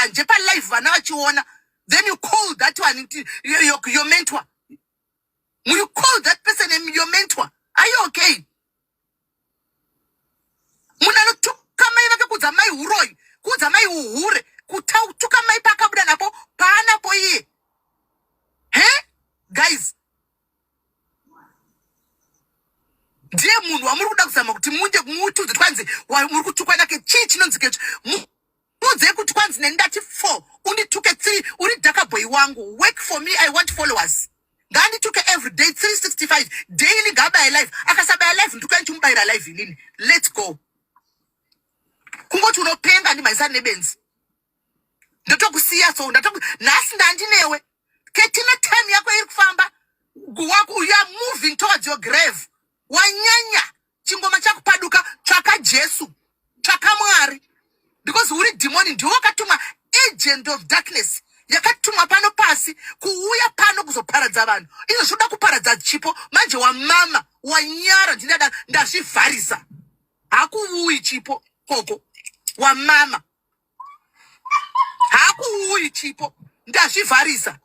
mbanje palive vana vachiona. Then you call that one your mentor. You call that person your mentor. Are you okay? Munhu anotuka mai vake, kuudza mai uroyi, kuudza mai uhure, kutuka mai paakabuda napo paanapo iye. He guys, ndiye munhu wamuri kuda kuzama kuti munde mutiudze twanzi muri kutukwa nake. Chii chinonzi kecho? Muudze kuti kwanzi neni ndati 4 undituke 3, uri dhakabhoyi wangu, work for me, I want followers. Ngaandituke every day, 365 daily, ngaabaye live. Akasabaya live, ndikuya ndichimubayira live inini. Let's go. Kungoti unopenga, ndimhaisani nebenzi, ndotokusiya. So nhasi ndandinewe ketina, time yako iri kufamba wako. You are moving towards your grave. Wanyanya, chingoma chakupaduka. Tsvaka Jesu, tsvaka Mwari, because uri dhimoni. Ndiwe wakatumwa, agent of darkness yakatumwa pano pasi kuuya pano kuzoparadza vanhu. Izvo zvoda kuparadza Chipo manje. Wamama, wanyara. Ndinada ndazvivharisa, hakuuyi Chipo koko. Wamama, hakuuyi Chipo, ndazvivharisa.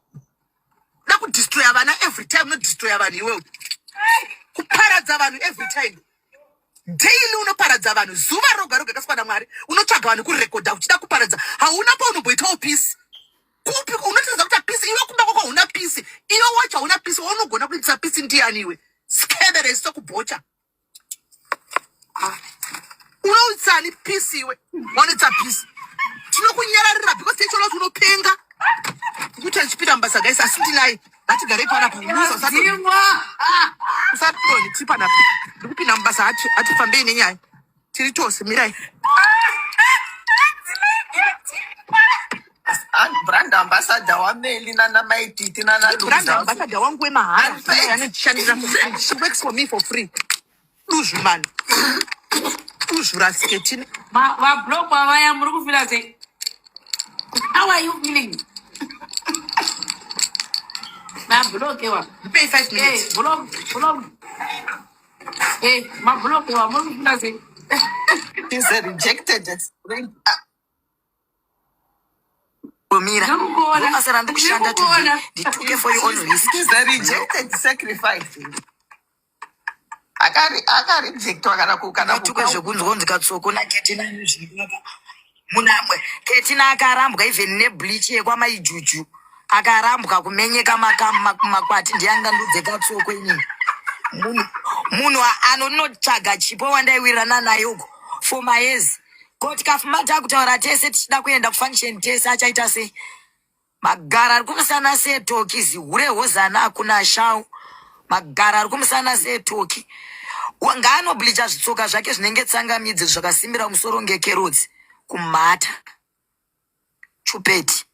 Da kudestroya vana every time, unodestroya vanhu iwewe, kuparadza vanhu every time, daily unoparadza vanhu zuva roga roga. Kaswa naMwari, unotsvaga vanhu kurekodha uchida kuparadza. Hauna paunomboitawo peace. Kupi unotiridza kuti peace? Iwe kumba kwako hauna peace. Iwe wacho hauna peace. Waunogona kuitisa peace ndiani iwe? Skeberesi kubhocha. Unoitsani peace iwe? Wanoitsa peace? Tinokunyararira because tichiona kuti unopenga. Kuti achipinda mubasa guys, asi ndinaye. Ngatigarei panapa. Dzimwa. Usadoni, tiri panapa, ndikupinda mubasa. Hatifambei nenyaya, tiri tose. Mirai. Brand ambassador waMeli nana Maititi nana Brand Luza. ambassador wangu wemahara anondishandira. She works for me for free. Duzvu mani, duzvu rasiketini. Vablogwa vaya, muri kufila sei? How are you feeling? Mablokewa. Ndipei 5 minutes. Eh, block, block. Eh, mablokewa, muri kufila sei? She's a rejected Mira, Ndiri kukuona. basa randiri kushanda Ndiri kukuona. today, ndituke for your own risk. She's a rejected sacrifice. Akarejectwa kana Ndatuke zvekunzwa kunzi katsoko naKetina zvinaka munamwe. Ketina akarambwa even nebleach yekwamaijuju, akarambwa kumenyeka makwati. Ndiyangandudze katsoko inini. Munhu anonotsvaga Chipo wandaiwirirana naye uko for mayears, koti kafuma takutaura tese tichida kuenda kufunction tese, achaita sei? Magara ari kumusana setoki, zihure hozana, hakuna shau. Magara ari kumusana setoki. Ngaanobleacha zvitsoka zvake zvinenge tsangamidzi zvakasimbira musoro ngekerotsi. Kumhata chupeti,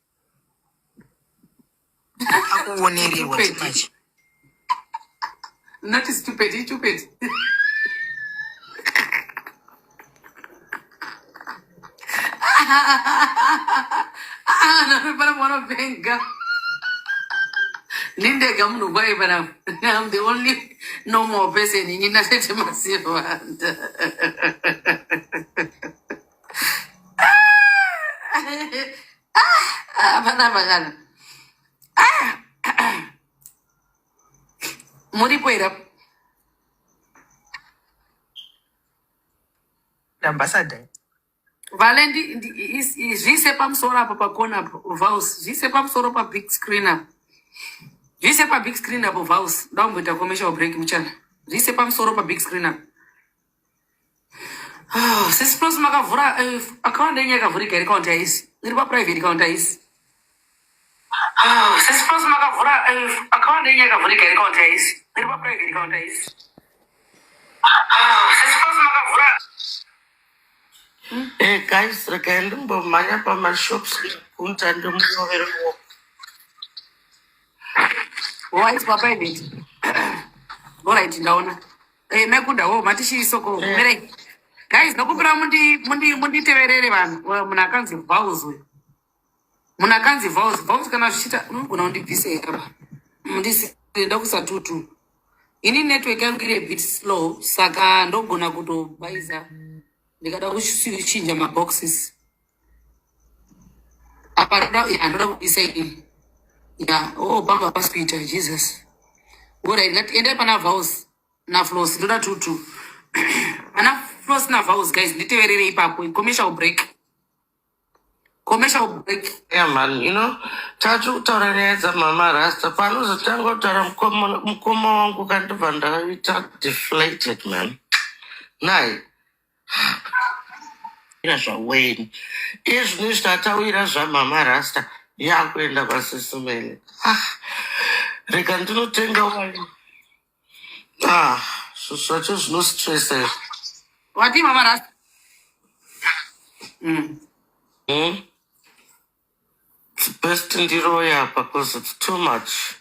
akuonererwa. Chupeti. Timachi. Not stupid, stupid. Ah, pana mwana venga. Nindega munhu kwaye pana. I'm the only normal person ini natete masirwanda. Ah, pana pakana. Muripo here? Ambassador. Vale, zviise pamusoro apo pakona apo, Vows. Zviise pamusoro pabig screen apo. Zviise pabig screen apo, Vows. Ndakumboita commercial break muchana. Zviise pamusoro pabig screen apo. Ah, Sis Plus, makavhura account yenyu yakavhurika here? Account yaisi iri paprivate, account yaisi. Ah, Sis Plus, makavhura account yenyu yakavhurika here? Account yaisi iri paprivate, account yaisi. Ah, Sis Plus, makavhura. Hey guys, regai ndimbomhanya pamashops kunta ndimuroverewo. Waiswa private. Alright, ndaona. Eh, mekunda wo matishiisoko. Merei. Guys, nokumbira munditeverere vanhu. Munhu akanzi Vows uyu. Munhu akanzi Vows, Vows, kana zvichiita unogona kundibvisa here apa? Mundisi ndakuisa tutu. Ini network yangu iri a bit slow, saka ndogona kutobaiza ndikada kuchinja maboxes. Apa ndoda ya, ndoda kuisa ini. Ya, oh baba pasi kuita Jesus. Alright, ngati endai pana Vows na Floss, ndoda tutu. Ana Floss na Vows guys, nditeverere ipapo. Commercial break. Commercial break. Yeah man, tati kutaura nyaya dzamama Rasta panozotanga kutaura mukoma wangu kandibva ndaita deflated man. Nai ira zvaweni iye zvino tatawira zvamama Rasta yakuenda kwasisimele. Ah, rega ndinotenga waini. Ah, zvinhu zvacho zvinostressa izvi. Wati mama Rasta? It's best ndiroya apa because it's too much.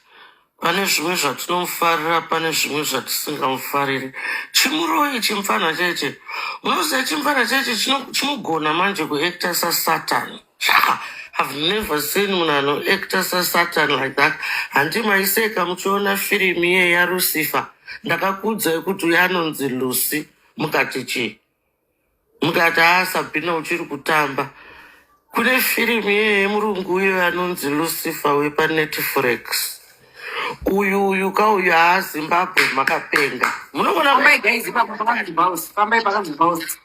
Pane zvimwe zvatinomufarira, pane zvimwe zvatisingamufariri. Chimuroyi chimufana cheche, unoziva chimufana cheche chinogona manje kuacta sasatan. Cha, I've never seen munhu anoacta sasatan like that. Handi maiseka muchiona firimu iye yaLucifer? Ndakakuudzai kuti uyo anonzi Lucy, mukati chii? Mukati haa, Sabhina uchiri kutamba. Kune firimu iye yemurungu uyo anonzi Lucifer wepaNetflix uyu. Uyu kauyu, haa, Zimbabwe makapenga, munogona. Fambai guys, ipapo pakanzi Vows. Fambai pakanzi Vows.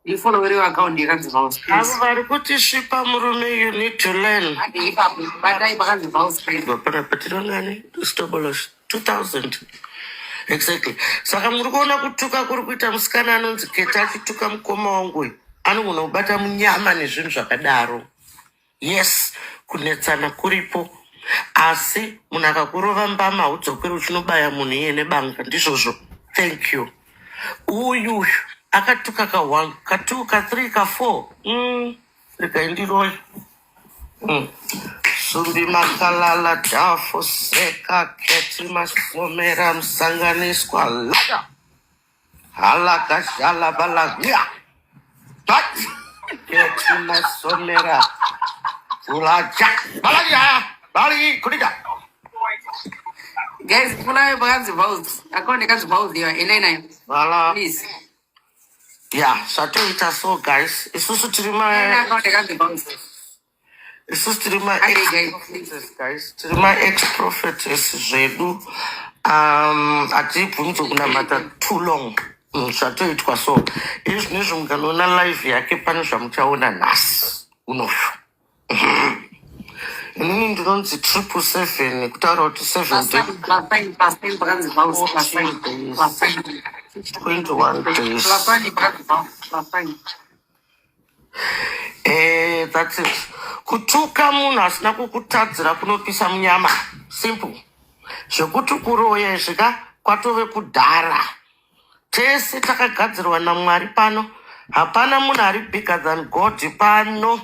Ndifollowerewo account yakanzi Vows, Avo please. vari kuti svipa murume, you need to learn. Hadi ipapo, batai pakanzi Vows, please. Panapa tirangani stobolosh 2000 exactly. Saka muri kuona kutuka kuri kuita musikana anonzi Keta achituka mukoma wangu uyu, anogona kubata munyama nezvinhu zvakadaro. Yes, kunetsana kuripo, asi munhu akakurova mbama haudzokeri uchinobaya munhu iye nebanga. Ndizvozvo, thank you. Uyu uyu akatuka ka1, ka2, ka3, ka4. Regai ndiroya. Sumbi makalala dhafo seka keti masomera musanganiswa laka halaka shala balagya keti masomera ulaja balagya bali kudika. Guys, follow pakanzi Vows. Account yakanzi Vows iyo, endai nayo. Vala. Please. Ya, zvatoita so guys, isusu tiri ma Endai account yakanzi Vows. Isusu tiri ma Hi guys, please. Guys, tiri ma ex prophetess zvedu. Hatibvunzi kunamata too long. Zvatoitwa so. Izvi nezvi mukanoona live yake, pane zvamuchaona nhasi unoyu. Inini ndinonzi 777, kutaura kuti seven Plus sign, plus sign, plus sign pakanzi Vows, plus sign, 14 days, plus sign. 21 days. Plus sign pakanzi Vows, plus sign. That's it. Kutuka munhu asina kukutadzira kunopisa munyama, simple. Zvekuti kuroya izvika kwatove kudhara. Tese takagadzirwa naMwari pano, hapana munhu ari bigger than God pano.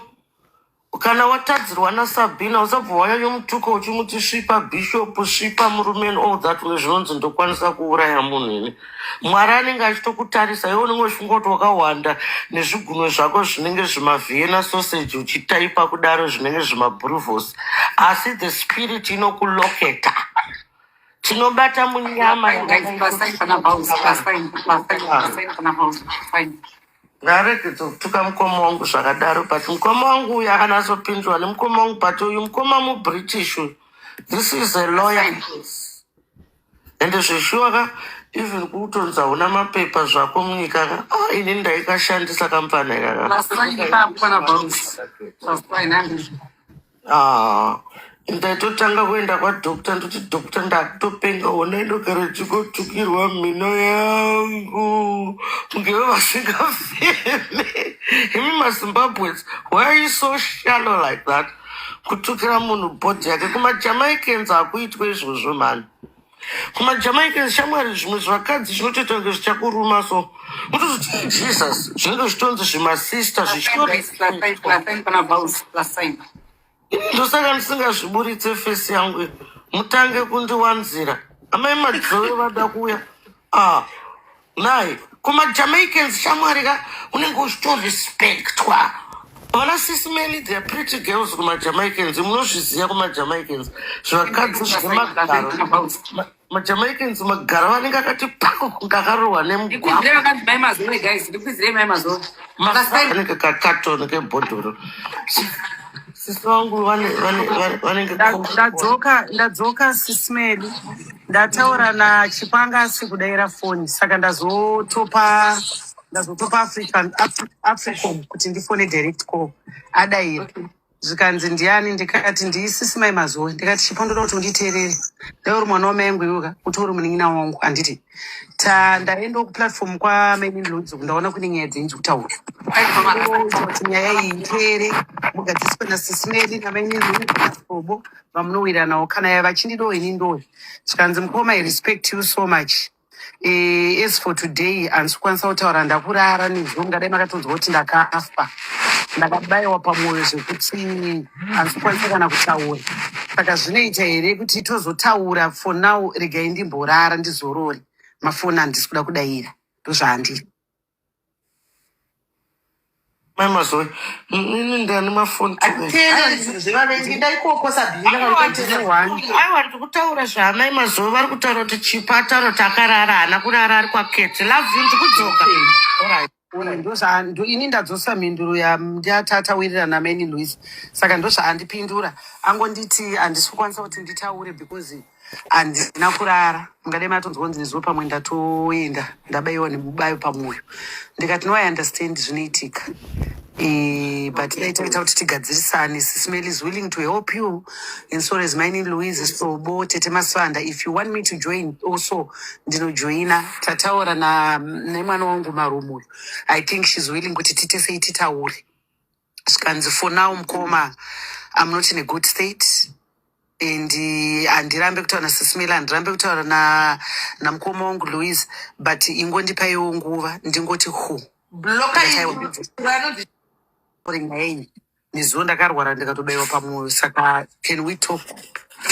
Kana watadzirwa naSabhina, usabva wanyanyomutuka uchimuti svipa bishop, svipa murume and all that. Une zvinonzi ndokwanisa kuuraya munhu ini. Mwari anenge achitokutarisa, iwe unenge uchifunga kuti wakawanda nezvigunwe zvako zvinenge zvimaVienna sausage, uchitaipa kudaro zvinenge zvimabhuruvhosi, asi the spirit inokuloketa. Tinobata munyama. Guys, plus sign pana Vows, plus sign, plus sign, plus sign pana Vows, plus sign. Ngaregedze kutuka mukoma wangu zvakadaro, but mukoma wangu uyu akanatsopindwa nemukoma wangu, but uyu mukoma muBritish uyu, this is a lawyer. Ende zveshuwa ka, even kutonzi hauna mapepa zvako munyika ka, ah, ini ndaikashandisa kamupfana ikaka. Plus sign ipapo pana Vows. Plus sign, handizvo. Ah, ndaitotanga kuenda kwadoctor, ndoti, "Doctor, ndakutopenga, ona indogara ndichikotukirwa mhino yangu." Ngeve vasingafemi imi maZimbabweans, why are you so shallow like that? Kutukira munhu body yake. KumaJamaicans hakuitwe izvozvo mani. KumaJamaicans, shamwari, zvimwe zvakadzi zvinotoita kunge zvichakuruma so, utozoti Jesus, zvinenge zvitonzi zvimasista. Plus sign, guys, plus sign, plus sign pana Vows, plus sign. Ndosaka ndisingazviburitse face yangu iyi. Mutange kundiwanzira amai madzove vada kuuya. Ah, nai kumaJamaicans, shamwari ka, unenge uchitorespectwa. Vana sisimeli, they are pretty girls kumaJamaicans, munozviziva. KumaJamaicans zvakadzi zvine magaro, maJamaicans magaro vanenge akati pako kunge akarohwa nemugwagwa. Ndikwidzirei vakanzi mai Mazove, guys, ndikwidzirei mai Mazove. Plus sign. Anenge kakatoni kebhodhoro. Sisi vangu vanenge Ndadzoka, ndadzoka sismeli. Ndataura nachipanga asi kudaira foni saka ndazotopa ndazotopa African Africom kuti ndifone direct call adaira. Okay. Zvikanzi ndiani ndikati ndiisisi mai Mazowe ndikati Chipo ndoda kuti unditeerere. Dai uri mwana wamai angu iwe ka utori munin'ina wangu handiti. Ta ndaendawo kuplatform kwamainini Lodzo ndaona kune nyaya dzenyu dzikutaurwa. Kuti nyaya iyi ipere mugadziriswe nasisi Mary namainini naSobo vamunowiranawo kana yava vachindidawo ini ndoyo. Zvikanzi mukoma I respect you so much. As for today handisi kukwanisa kutaura ndakurara nezuro mungadai makatonzwa kuti ndakafa ndakabayiwa pamwoyo zvekuti handisi kukwanisa kana kutaura saka zvinoita here kuti tozotaura for now regai ndimborara ndizorore mafoni handisi kuda kudaira ndozvaandiri Mai Mazoe, ini ndani mafoni to me. Atiteereri zvinhu zvevavengi ndaikoko sabhina Aiwa, ndine one aiwa ndiri kutaura zvaamai Mazoe vari kutaura kuti Chipo ataura kuti akarara haana kurara ari kwakete. Love you, ndiri kudzoka. okay. Alright. Ini ndadzosa mhinduro yatatawirirana namaini Louise saka ndozvaandipindura angonditi handisi kukwanisa kuti nditaure because handina kurara mungadai matonzwa kunzi nezuva pamwe ndatoenda ndabaiwa nemubayo pamwoyo ndikati no i understand zvinoitika but dai taita kuti tigadzirisane Sis Mel is willing to help you and so is mine Louise Sobo Tete Maswanda if you want me to join also ndinojoina tataura na nemwana wangu Marumu uyu i think she's willing kuti tiite sei titaure zvikanzi for now mukoma i'm not in a good state and handirambe kutaura nasismela handirambe kutaura na namukoma wangu Louise but ingondipaiwo nguva ndingoti hu bloka ndikati aiwa anonzi nyaya iyi nezuva ndakarwara ndikatobaiwa pamwoyo saka can we talk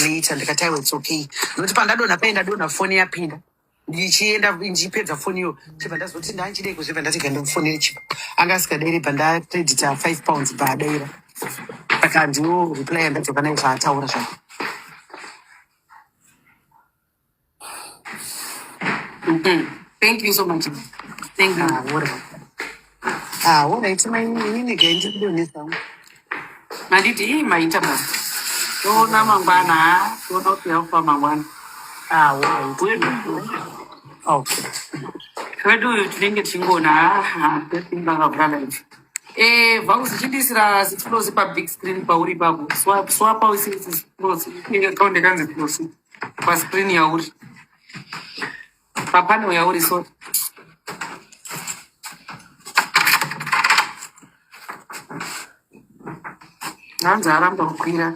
later ndikati aiwa its okay nokuti pandadonha paye ndadonha foni yapinda ndichienda ndichipedza foni iyo chibva ndazoti ndanchidei kuzvibva ndati gandimufonere chipo anga asikadairi bva ndacredita 5 pounds bva adaira saka ndiwo reply yandadzoka nayo zvaataura zvake Thank you so much. Thank you. Ah, alright. Ah, alright, mainini gai ndikudonhesa Manditi ii maita basa. Toona mangwana ha. Toona kuti yakufa mangwana. Ah, alright. Wedu Okay. wedu uyu tinenge tichingoona ha. Ndakavhura live. Eh, Vauzi chindisira six floors pa big screen pauri ipapo. Swap swap uise six floors. Inenge account yakanzi floors pa screen yauri. Pa panel yauri so. Hanzi aramba kukwira.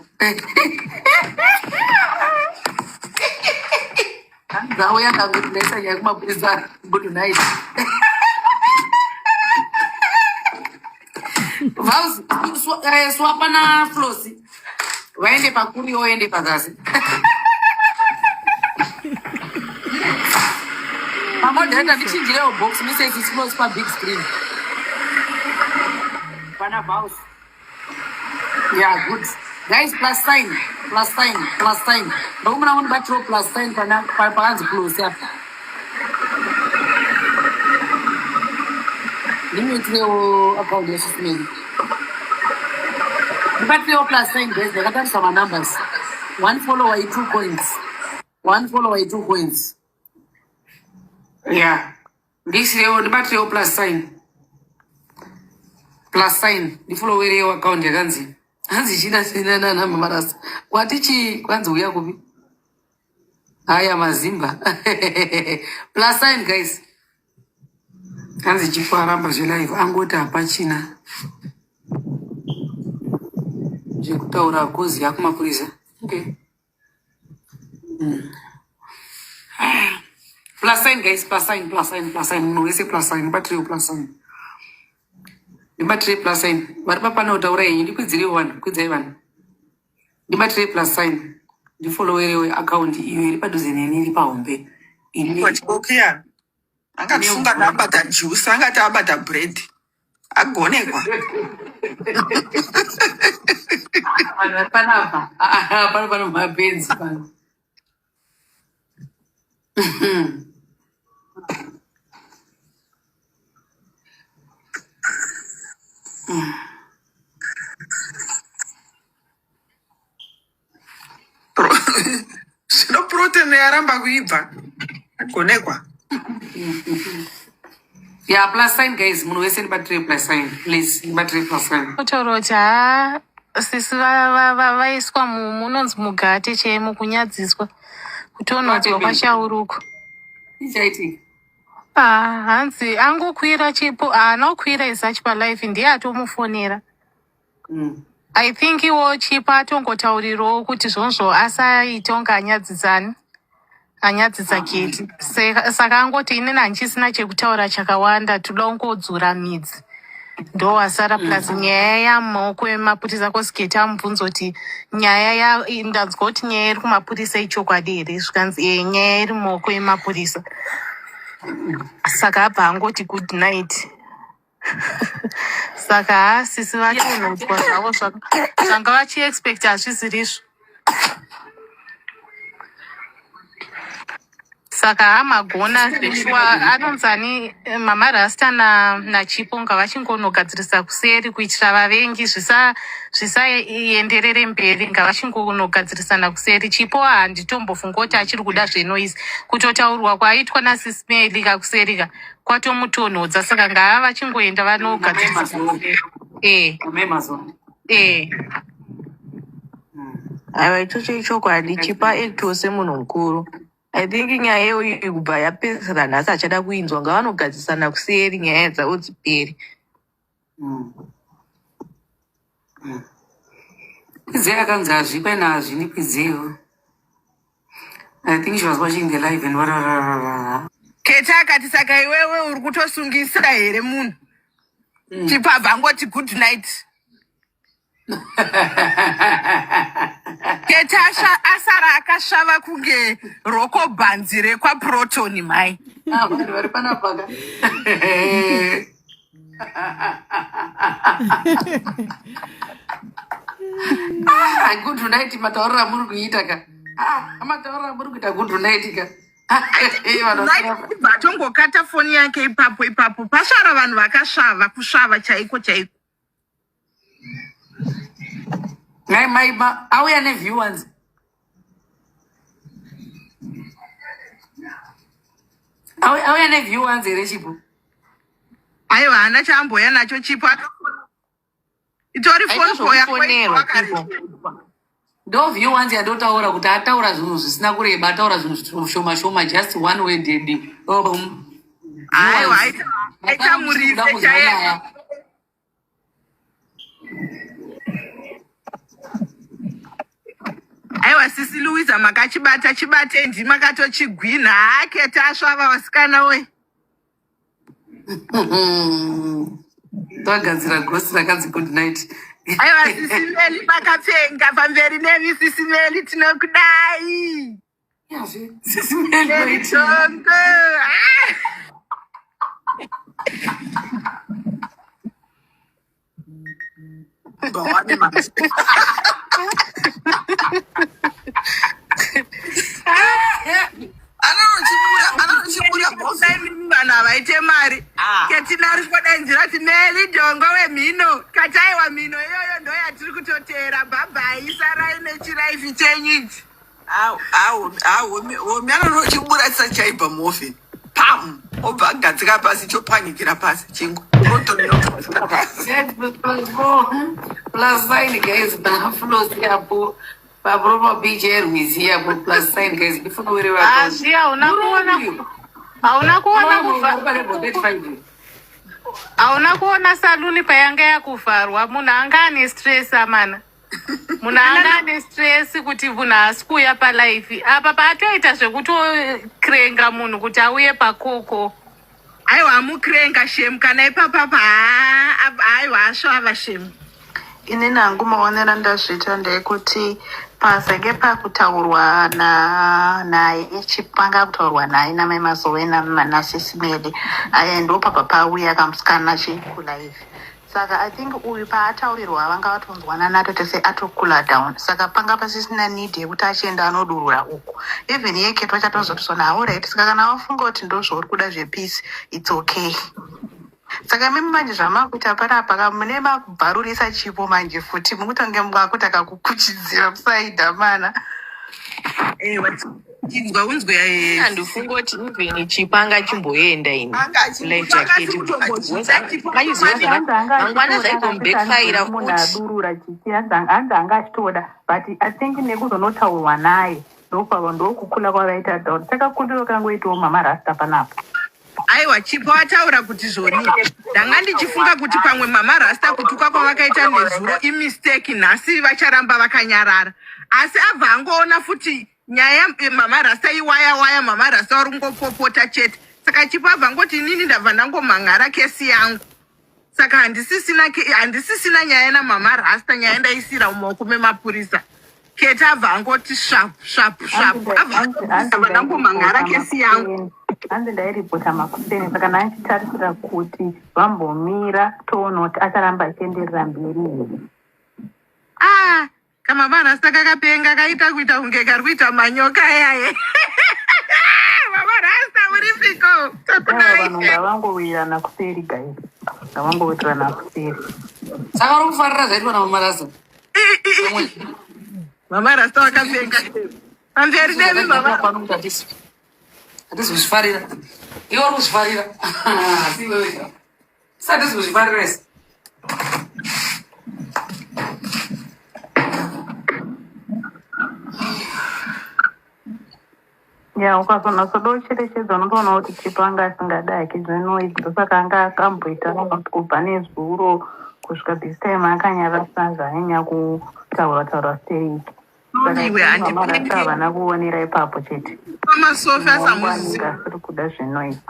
Hanzi auya akangoti ndaisa nyaya kumapurisa. Good night. Vauzi swapa na Flosi. Vaende pakuri oende pazasi. Pamodheta ndichinjirewo box mise six floors pa big screen. Pana Vauzi. Yeah, good. Guys, plus sign, plus sign, plus sign. Ndokumuna mundibatirawo plus sign pana pakanzi plus apa. Ndimiitirewo account yesismeli. Ndibatirewo plus sign guys, ndakatarisa manumbers. One follower i2 coins. One follower i2 coins. Yeah. Ndisirewo ndibatirewo plus sign. Plus sign. Ndifollowerewo account yakanzi. Hanzi china china nana mamarasa. Kwati chii kwanzi uya kupi? Haya mazimba. Plus sign guys. Hanzi chipo aramba zvelive angoti hapachina zvekutaura kozi yakumapurisa. Okay. Plus sign guys, plus sign, plus sign, plus sign. Munhu wese plus sign, batirewo plus sign. Ndibatirei plus sign. Vari papano taura henyu, ndikwidzireiwo vanhu, kwidzai vanhu. Ndibatirei plus sign. Ndifollowerewo account iyo iri padhuze neni iri pahombe. Ine Wachibokiya angati ine sunga mvura. abata juice angati abata bread agonekwa Vanhu vari panapa. Ah, pano pano mapenzi pano. Proton yaramba kuibva. Agonekwa. Yeah, plus sign guys, munhu wese ndibatire plus sign. Please, ndibatire plus sign. Kutaura kuti haa sisi vaiswa munonzi mugate chaimo kunyadziswa kutonodzwa kwachauruko. Ichaitika. Ah, hanzi angokwira chipo haana kukwira isachi palife ndiye atomufonera. I think iwo chipo atongotaurirawo kuti zvonzvo asaite kunge anyadzisani anyadzisa Keti. Saka angoti inini handichisina chekutaura chakawanda toda kungodzura midzi ndo wasara plus nyaya yamaoko emapurisa cause Keti amubvunza kuti nyaya ya ndanzwa kuti nyaya iri kumapurisa ichokwadi here zvikanzi e nyaya iri mumaoko emapurisa saka abva angoti good night saka haa sisi vatonhodzwa zvavo zvanga vachiexpecta hazvisirizvo saka hamagona zveshuwa anonzani mama rasta nachipo ngavachingonogadzirisa kuseri kuitira vavengi zvisaenderere mberi ngavachingonogadzirisana kuseri chipo handitombofunga kuti achiri kuda zvenoise kutotaurwa kwaitwa nasismeli kakuseri ka kwatomutonhodza saka ngaa vachingoenda vanogadzirisa eh. Eh. Aiwa ichocho ichokwadi chipa actiwo semunhu mukuru i think nyaya iyoyi kubva yapedzisira nhasi achada kuinzwa ngavanogadzisana kuseri nyaya dzavo dziperi Kwidzei akanzi hazvipe nazvini kwidzeiwo. I think she was watching the live and what. Keta akati saka iwewe uri kutosungisa here munhu? Chipabva angoti good night. Keta asara akasvava kunge roko bhanzi rekwaProtoni mhai. Ah, vanhu vari panapa ka. Ah, good night matauriro amuri kuita ka. Ah, matauriro amuri kuita good night ka. Eh, vanhu Night kubva atongokata foni yake ipapo ipapo pasvara vanhu vakasvava kusvava chaiko chaiko. Mai mai ma auya neview ones. Auya neview ones here chipo? Aiwa haana chaamboya nacho chipo. Itori Aita phone call yako zvekufonerwa chipo. Ndo view ones yandotaura kuti ataura zvinhu zvisina kureba, ataura zvinhu zvishoma shoma just one word and boom. Aiwa aita murise chaiye. Aiwa sisi Louisa makachibata chibate ndi makatochigwinha hake tasvava vasikana we. Twagadzira ghost rakanzi good night. Aiwa sisi Meli makapfenga pamberi nemi sisi Meli tinokudai. Yazve, sisi Meli Meli wait. Tongo. Ah! Bhawane manje. Anonochibura boss. Dai mimi vanhu havaite mari. Ah. Ketina ari kudaidzira kuti Meli Dongo wemhino. Kati aiwa mhino iyoyo ndo yatiri kutoteera. Bhabhai sarai nechiraifi chenyu ichi. Au, au, au, homi anonochibura chisati chaibva muoven. Pam! Obva agadzika pasi chopwanyikira pasi chingwa. Otonogadzika pasi. Plus four, plus sign guys, flows yapo. Paproper beach yerwizi yapo plus sign guys. Before we were Hazvi hauna kuona hauna kuona kuva hauna kuona saluni payanga yakuvharwa munhu anga ane stress amana munhu anga ane stress kuti munhu haasi kuuya palife apa paatoita zvekutokrenga munhu kuti auye pakoko Aiwa amukrenga shem kana ipapapa haa aiwa asvava shem. Inini hangu maonero andazviita ndeyekuti pazenge pakutaurwa naye chipanga kutaurwa naye namai Mazowe nasisi Meli aya ndo pabva pauya kamusikana chikulive saka I think uyu paataurirwa vanga vatonzwanana totese atokula down saka panga pasisina need yekuti achienda anodurura uku even iye Keto achatozoti sona alright saka kana wafunga kuti ndozvauri kuda zvepeace it's okay saka mimi manje zvamakuita panapa ka mune makubvarurisa chipo manje futi mukutonge mwakuti akakukuchidzira musaida mana Ewa. Inzwa unzwe Handifungi kuti even Chipo angachimboenda ini Anga kulife yaketi Hanzi anga mangwana achitoda akati zvaigombackfire hanzi munhu futi. adurura chichi hanzi hanzi anga achitoda, but I think nekuzonotaurwa naye ndokwava ndokukula kwavaita down. Saka kundiro kangoitawo Mama Rasta panapa. Aiwa, Chipo ataura kuti zvoni ndanga ndichifunga kuti pamwe Mama Rasta kutuka kwavakaita nezuro imistake, nhasi vacharamba vakanyarara, asi abva angoona futi nyaya Mama Rasta iwaya waya. Mama Rasta vari kungopopota chete. Saka Chipo abva angoti inini ndabva ndangomhangara kesi yangu, saka handisisina nyaya naMama Rasta. Nyaya ndaisira mumaoko memapurisa. Kete abva angoti svapu svapu svapu, abva ndangomhangara kesi yangu. Hanzi ndairipota makuseni, saka ndandichitarisira kuti vambomira toona kuti acharamba achienderera mberi here. Ah, kamama Rasta kakapenga, kaita kuita kunge kari kuita manyoka yaye. Mama Rasta uripiko? Aiwa, Takunai. vanhu ngavangowirirana kuseri, guys, ngavangowirirana kuseri. Saka uri kufarira zvaitwa naMama Rasta? Mama Rasta wakapenga, pamberi nemi mama. Pano kuti hatisi kuzvifarira, iwe uri kuzvifarira, asi iwewe si hatisi kuzvifarira isi. Ya, ukazonatsoda ucherechedza unotoona kuti Chipo anga asingadaki zvinoizi, ndosaka anga akamboita kubva nezuro kusvika this time akanyarasa zvanyanya kutaura taura stereki. Saka Iwe Mama Rasta handipengi. havana kuonera ipapo chete. Pamasofa Wangu samuzizi. anenge asiri kuda zvinoizi.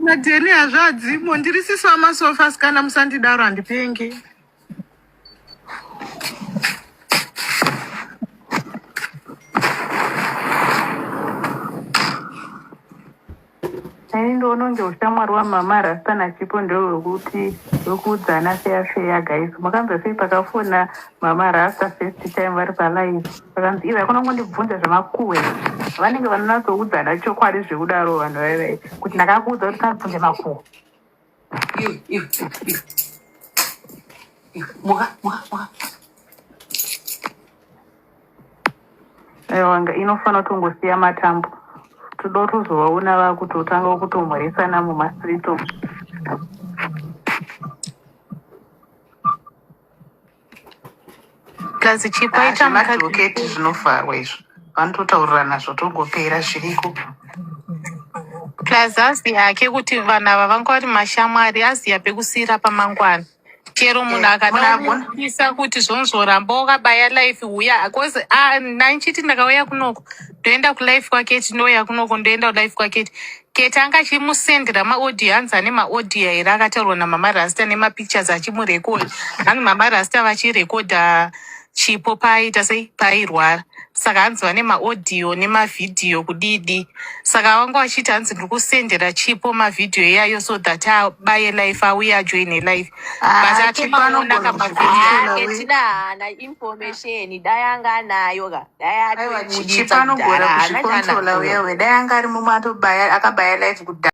Madheni hazvadzimo, ndiri sisi wamasofa sikana, musandidaro, handipengi. Ini ndoona kunge ushamwari waMama Rasta naChipo ndewekuti wekuudzana feya feya. Guys, makanzwa sei pakafona Mama Rasta first time vari palive, vakanzi ivo hakuna kungondibvunza zvemakuhwe? Vanenge vanonatsoudzana chokwadi zvekudaro vanhu vaivai kuti ndakakuudza kuti kabvunze makuhwe. Iwe, iwe, iwe, iwe, muka, muka, muka. Aiwa, inofanira kutongosiya matambo, toda kutozovaona vakutotanga kutomhoresana mumastreet umu. Plus Chipo aita mukadzi. Zvemadhoketi zvinovharwa izvo, vanototaurirana zvotongopera zviriko. Plus aziya hake kuti vanhu ava vanga vari mashamwari, aziya pekusiyira pamangwana chero munhu akada Munhu agona kumisa kuti zvonzvoramba wakabaya life uya, cause ah, ndanchiti ndakauya kunoko ndoenda kulife kwaketi, ndouya kunoko ndoenda kulife kwaketi. Keti anga achimusendera maaudio, hanzi ane maaudio here akataurwa naMama Rasta nemapictures achimurekodha. Hanzi Mama Rasta vachirekodha Chipo paaita sei, paairwara, saka hanzi vane maaudio nemavhidhiyo kudidi. Saka vanga vachiti hanzi ndiri kusendera Chipo mavhidhiyo iyayo so that abaye life, auye ajoine life, but Ah, Chipo atomaona anogona kamavhidhiyo. kuzvicontrola Ah, we. Ketina haana information, dai anga anayo ka, dai Aiwa, Chipo atoibuditsa anogona kudhara, haana kuzvicontrola chaanayo. uyewe. Dai anga ari mumwe atobaya akabaya live kudhara.